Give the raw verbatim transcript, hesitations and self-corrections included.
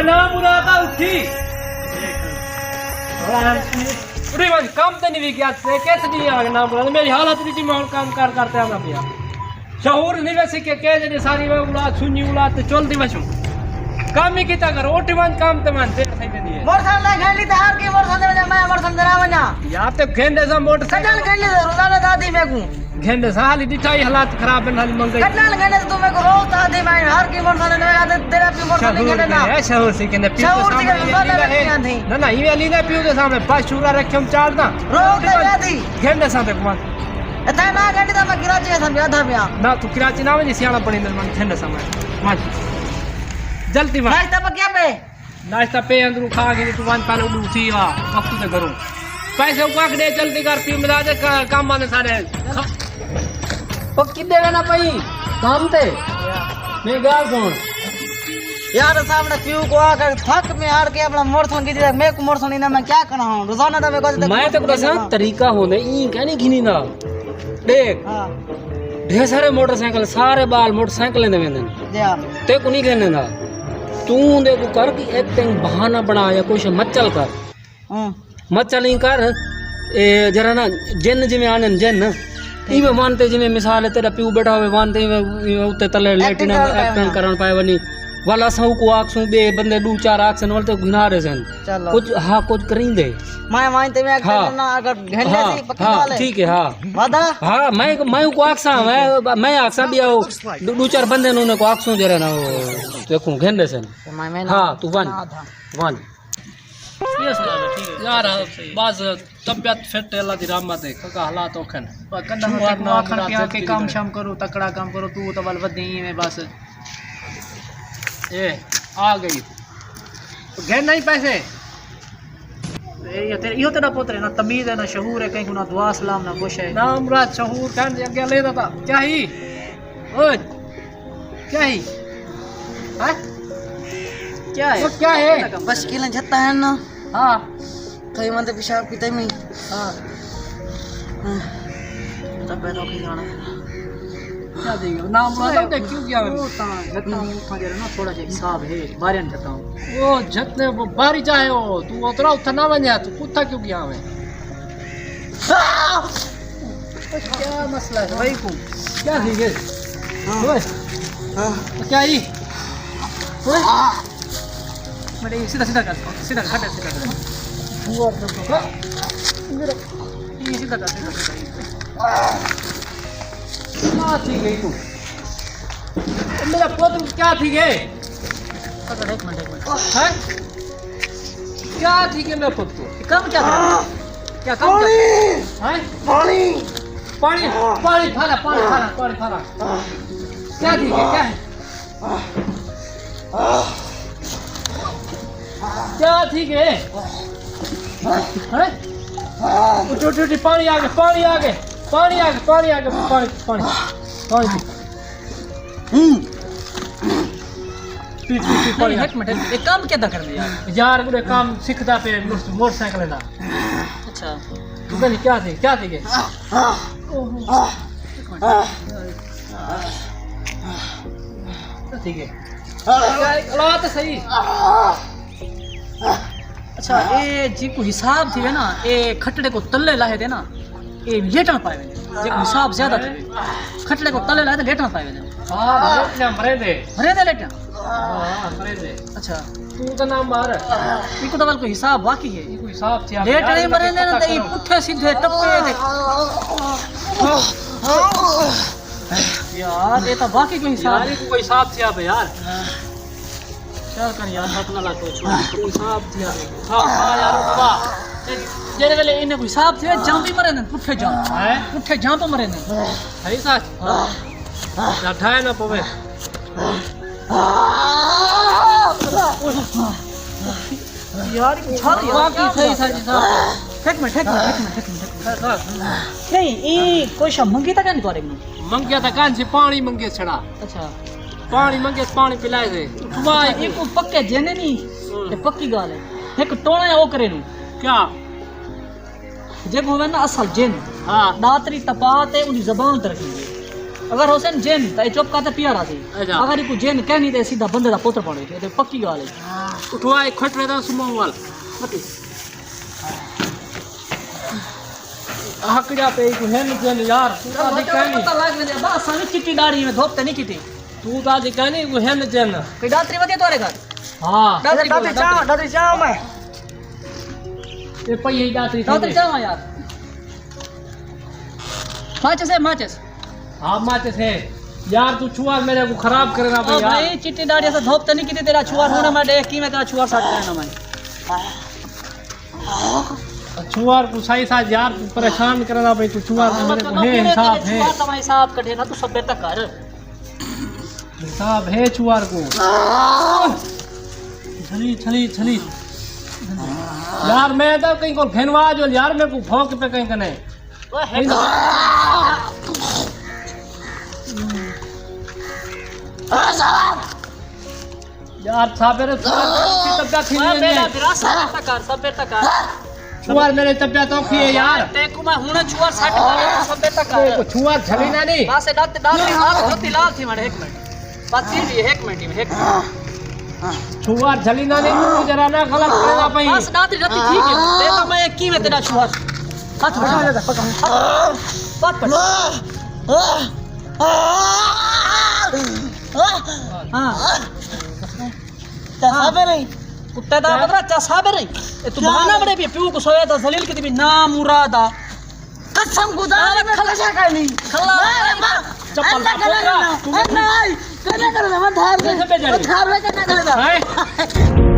نام مراد آ اٹھی۔ اڑے ونڄ، کم تے نہیں وی کیا، تے کس دی آ نام مراد؟ میری حالت ݙٹھی، میں ہݨ کم کر کر تے آندا پیا۔ شعور نہیں ویسی کہ کہہ جے ساری میں اولاد سنی اولاد تے چل دی وشوں۔ کم ہی کیتا کر، اٹھ ونڄ کم تے ونڄ، دیر تھئی ویندی ہے۔ موٹر سائیکل گھنڈی تے ہر کی موٹر سائیکل تے ونڄا، میں موٹر سائیکل تے نہ ونڄا۔ یار تے گھنڈے سا موٹر سائیکل۔ کݙاں گھنڈے سا، روزانہ دا دی میکوں۔ گھنڈے سا، حالی ݙٹھا ہی حالات خراب ہن، حالی منگے۔ کݙاں گھنڈے سا توں میکوں روز دا دی، میں ہر کی موٹر سائیکل تے نہ ونڄا، تے تیرا پیو موٹر سائیکل نہیں گھنڈے نہ۔ شعور ہے، شعور سی کہندے پیو دے سامݨے۔ نہ، نہ، ایویں علی نے پیو دے سامݨے بس شورا رکھم چاڑ دا۔ روز دا دی۔ گھنڈے سا تے کمان۔ اتھے نہ گھنڈی تاں میں کراچی ویساں، میں آدھا پیا۔ نہ، توں کراچی نہ ونڄ، سیاݨا بݨیندے، میں گھنڈے سا میں۔ ونڄ۔ جلدی ونڄ۔ ناشتہ پکیا پئے؟ ناشتہ پئے اندروں کھا کے، توں ونڄ پہلے اݙوں تھی آ، وقت تے گھروں۔ پیسے اکو آکھ ݙے، جلدی کر، پیو ملا دے، ک-، کم آندے سارے۔ او کݙے وینا پئی؟ کم تے؟ میری ڳالھ سُݨ۔ یار، اساں اپݨے پیو کوں آکھ تھک میں ہار کے اپݨا موٹر سائیکل گھدی، میکوں موٹر سائیکل نہ، میں کیا کراں ہݨ؟ روزانہ دا میں کہہ ݙتا میں تو ݙساں، طریقہ ہوندے، ایں کہیں نہیں گھنیندا۔ ݙیکھ۔ ہاں۔ ڈھیر سارے موٹر سائیکل، سارے ٻال موٹر سائیکل تے ویندے ہن۔ جی ہاں۔ تیکوں نہیں گھنیندا۔ توں اوندے کوں کر کہ ایکٹنگ، بہانہ بݨا یا کجھ مچل کر۔ ہاں۔ مچل ایں کر، اے جیڑھا نا جن جیویں آندن جن، ٹھیک۔ ایویں ون تے جیویں مثال ہے تیݙا پیو ٻیٹھا ہووے، ون تے ایویں، ایویں اتے تلے ایکٹنگ لیٹݨ، کر پائے ایکٹنگ ونڄ۔ کرݨ پائے ونڄی۔ ول اساں اوکوں آکھسوں، ٻئے بندے ݙو چار آکھسن، ول تے گھنا ݙیسن۔ چلو۔ کجھ، ہاں، کجھ کریندے۔ میں ونڄ تے میں ہاں۔ کرنا، اگر گھنڈے ہاں، سی، پکی ہاں، ڳالھ ہے۔ ٹھیک ہے، ہاں۔ وعدہ؟ ہاں، میں، میں اوکوں آکھساں، میں، میں آکھساں ٻیا او ݙو، ݙو چار بندے نوں انہاں کوں آکھسوں جیڑھا نا او تیکوں گھن ݙیسن۔ تے میں، میں ہاں، توں ونڄ۔ نہ آدھا۔ ونڄ۔ یہ سلام ہے، ٹھیک ہے۔ یار، صحیح۔ بس طبیعت فٹ ہے، اللہ دی رحمت ہے، کاکا حالات اوکھے ہن۔ پر کݙاں چھوہر تیکوں نہ آکھݨ میرا پیا کہ دل کم نکلے۔ شم کرو، تکڑا کم کرو، توں تاں ول ودیں ایویں بس۔ اے، آ ڳئی۔ گھن نہیں پیسے۔ اے، یہ تیرے، ایہو تیݙا پتر ہے، نہ تمیز ہے، نہ شعور ہے، کہیں کوں نہ دعا سلام، نہ کجھ ہے۔ نہ مراد شعور کہن دے اڳے لے دا تاں۔ کیا ہی؟ اوئے۔ کیا ہے؟ ہاں؟ کیا ہے؟ وہ کیا ہے؟ بس کیلیں جھتا ہے نا۔ ہاں۔ کہیں مندے پیشاب کیتے میں۔ ہاں۔ ہاں۔ تب پیدا ہو کے جانا ہے۔ کیا دے گا؟ نام مراد دے کیوں کیا ہے؟ وہ تاں جھتا ہوں، اتھاں جیڑھا نا تھوڑا جیہا حساب ہے، بارے جھتا ہوں۔ وہ جھتنے، وہ باری چاہے ہو، تو اترا اتھا نہ ونجا، تو کتا کیوں گیا ہے؟ کیا مسئلہ ہے بھائی کو؟ کیا تھی ڳئے؟ ہاں۔ اوئے۔ ہاں۔ کیا ہی؟ اوئے۔ ہاں۔ بڑے سیدھا، سیدھا کر، سیدھا کر، سیدھا کر۔ یہ سیدھا کر، سیدھا کر۔ کیا تھی ڳئے تو؟ میرا پتر کیا تھی ڳئے؟ پکڑ، ایک منٹ، ایک منٹ۔ ہیں؟ کیا تھی ڳئے میرے پتر کو؟ کم کیا تھا؟ کیا کم کیا تھا؟ پانی! ہیں؟ پانی! پانی، پانی، کھانا، پانی، کھانا، پانی، کھانا۔ کیا تھی ڳئے؟ کیا ہے؟ کیا تھی ڳئے؟ ہیں؟ اٹھ، اٹھ، اٹھ، پانی آ ڳئے، پانی آ ڳئے، پانی آ ڳئے، پانی آ ڳئے، پانی، پانی، پانی پی۔ پی، پی، پی، پانی آ ڳئے۔ ہک منٹ، ہک منٹ، یہ کام کیا تھا کرنے یار؟ یار، کوئی کام سکھدا پے موٹر سائیکل دا۔ اچھا۔ تو کہیں کیا تھی، کیا تھی ڳئے؟ اوہو۔ ہک منٹ۔ کیا تھی ڳئے؟ کیا اے؟ الا تے صحیح۔ اچھا، اے جیکوں حساب تھیوے نا، اے کھٹڑے کوں تلے لاہے تے نا، اے لیٹݨ پائے ویندے۔ جیکوں حساب زیادہ تھیوے، کھٹڑے کوں تلے لاہے تے لیٹݨ پائے ویندے۔ ہاں، لیٹݨ مریندے۔ مریندے لیٹݨ؟ ہاں، مریندے۔ اچھا۔ توں تاں نہ مار۔ ایکوں تاں ول کوئی حساب واقعی ہے۔ ایکوں حساب تھیا۔ لیٹݨ ہی مریندے نا تے پٹھے سیدھے ٹپے تے۔ یار، اے تاں واقعی کوئی حساب یار، ہے۔ ایکوں کوئی حساب تھیا پے یار۔ چل کر یار، سچ نال آکھو، چھوڑ، کوئی حساب تھیا پے۔ ہاں، ہاں یار، اتوا۔ تے جیڑھے ویلے انہیں کوئی حساب تھیا، جمپ ہی مریندے، پٹھے جمپ۔ ہیں؟ پٹھے جمپ مریندے۔ صحیح سچ؟ ہاں۔ یا ڈھائے نہ پوے۔ یار، یہ چھال یار، واقعی کیا صحیح بات ہے؟ سچ صاحب۔ ہک منٹ، ہک منٹ، ہک منٹ، ہک منٹ، ہک منٹ۔ نہیں، اے کوئی شے منگی تاں کائنی تہاݙے کوں؟ منگیا تاں کائنی سی، پاݨی منگے چھڑا۔ اچھا۔ پاݨی منگے، پاݨی پلائے دے۔ اٹھوا اچھا، ایکوں پکے جن نہیں، ہوں۔ تے پکی ڳالھ ہے۔ ہک ٹوݨا او کرے نوں۔ کیا؟ جے ہووے نا اصل جن، ہاں۔ ݙاتری تپا تے اوندی زبان تے رکھیندے۔ اگر ہوسن جن، تاں اے چپ کر تے پیا رہسی۔ اچھا۔ اگر ایکوں جن کہنی، تے سیدھا بندے دا پتر بݨ ویسی، تے پکی ڳالھ ہے۔ اٹھوا، ایک کھٹ رہتا سمو وال۔ متی۔ حق جا پے کو ہن جن یار، تو تاں دی کہنی۔ پتہ لگ ویندے، بس سامی چٹی ڈاڑھی میں دھوپ تے نہیں کیتی۔ تو تاں دی کہنی کو ہن جن۔ کوئی ڈاکٹری ودی تورے گھر؟ ہاں۔ ڈاکٹری ڈاکٹری چاہواں، ڈاکٹری چاہواں میں۔ اے پئی ہے ڈاکٹری تھی۔ ڈاکٹری چاہواں یار۔ ماچس ہے، ماچس۔ ہاں، ماچس ہے۔ یار، تو چھوار میرے کو خراب کرے نا او بھائی یار۔ بھائی، چٹی ڈاڑھی سے دھوپ تے نہیں کیتی، تیرا چھوار ہونا میں دیکھ کی میں تیرا چھوار سٹ کرنا میں۔ چھوار کو صحیح سا یار، تو پریشان کرے نا بھائی، تو چھوار کو میرے کو ہے حساب ہے۔ چھوار تمہیں حساب کٹے نا، تو سب تک کر۔ حساب ہے چھوار کو۔ چھلی، چھلی، چھلی۔ یار، میں تو کہیں کو گھنوا جو یار، میں کو بھونک پہ کہیں کنے۔ یار، صابر، چھوار کی طبیعت ہی اوئے نہیں ہے۔ میرا برا، صبر تک کر، صبر تک کر۔ چھوار میرے طبیعت اوکھی ہے یار۔ تے کو میں ہن چھوار سٹ مارے، صبر تک کر۔ کو چھوار جھلی نہ نہیں۔ بس ڈت، ڈت، ڈت، ڈت، لال تھی وڑ، ایک منٹ۔ بس جی، جی، ایک منٹ، ایک منٹ۔ چھوار جھلی نہ نہیں، تو ذرا نہ غلط کرنا پئی۔ بس ڈت، ڈت، ٹھیک ہے۔ تے تو میں کی میں تیرا چھوار۔ ہاتھ پکڑ۔ ہاتھ پکڑ۔ ہاں۔ چا صابر ہیں۔ کتے دا بدلا چا صابر ہیں۔ اے تو بہانہ بڑے بھی پیو کو سویا دا ذلیل کیتی بھی نام مرادا۔ قسم خدا نے میں کھلا کھلا کر لی۔ کھلا۔ میں ابا چپل اللہ دا کھلا پوترا۔ کرنا۔ اے نہیں، کرنا کرنا، میں دھار میں، کیسے پہ جانے؟ دھار میں کرنا کرنا۔ ہائے۔